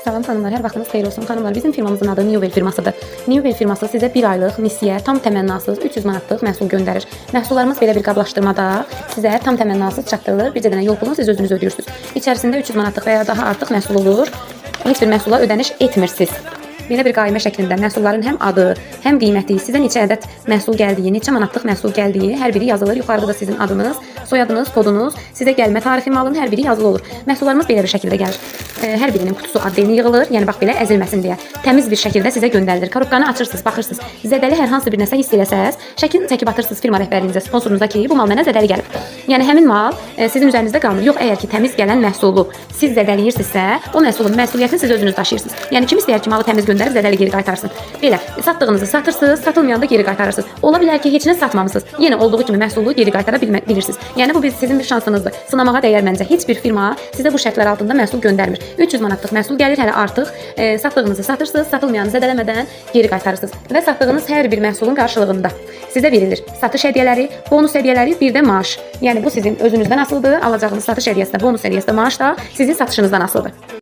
Salam xanımlar, hər vaxtınız xeyir olsun. Xanımlar, bizim firmamızın adı Newell firmasıdır. Newell firması sizə bir aylıq misyə tam təmənnasız 300 manatlıq məhsul göndərir. Məhsullarımız belə bir qablaşdırmada sizə tam təmənnasız çatdırılır. Bircə dənə yol pulunu siz özünüz ödəyirsiniz. İçərisində 300 manatlıq və ya daha artıq məhsul olur. Heç bir məhsula ödəniş etmirsiniz. Belə bir qaymə şəklində məhsulların həm adı, həm qiyməti, sizə neçə ədəd məhsul gəldiyi, neçə manatlıq məhsul gəldiyi, hər biri yazılır. Yuxarıda da sizin adınız, soyadınız, kodunuz, sizə gəlmə tarixi malın hər biri yazılı olur. Məhsullarımız belə bir şəkildə gəlir. Hər birinin qutusu addelini yığılır, yəni bax belə əzilməsin deyə. Təmiz bir şəkildə sizə göndərilir. Korobkanı açırsınız, baxırsınız. Zədəli hər hansı bir nəsə hiss eləsəz, şəkil çəkib atırsınız firma rəhbərliyinizə, sponsorunuza ki, bu mal mənə zədəli gəlib. Yəni həmin mal sizin üzərinizdə qalmır. Yox, əgər ki təmiz gələn məhsulu siz zədələyirsinizsə, o məhsulun məsuliyyətini siz özünüz daşıyırsınız. Yəni kim istəyər ki, malı təmiz göndərib zədəli geri qaytarsın? Belə satdığınızı satırsınız, satılmayanı da geri qaytarırsınız. Ola bilər ki, heç nə satmamısınız. Yenə olduğu kimi məhsulu geri qaytara bilirsiniz. Yəni bu sizin bir şansınızdır. Sınamağa dəyər məncə. Heç bir firma sizə bu şərtlər altında məhsul göndərmir. 300 manatlıq məhsul gəlir, hələ artıq satdığınızı satırsınız, satılmayanı zədələmədən geri qaytarırsınız və satdığınız hər bir məhsulun qarşılığında sizə verilir satış hədiyyələri, bonus hədiyyələri, bir də maaş. Yəni bu sizin özünüzdən asılıdır. Alacağınız satış hədiyyəsi də, bonus hədiyyəsi də, maaş da sizin satışınızdan asılıdır.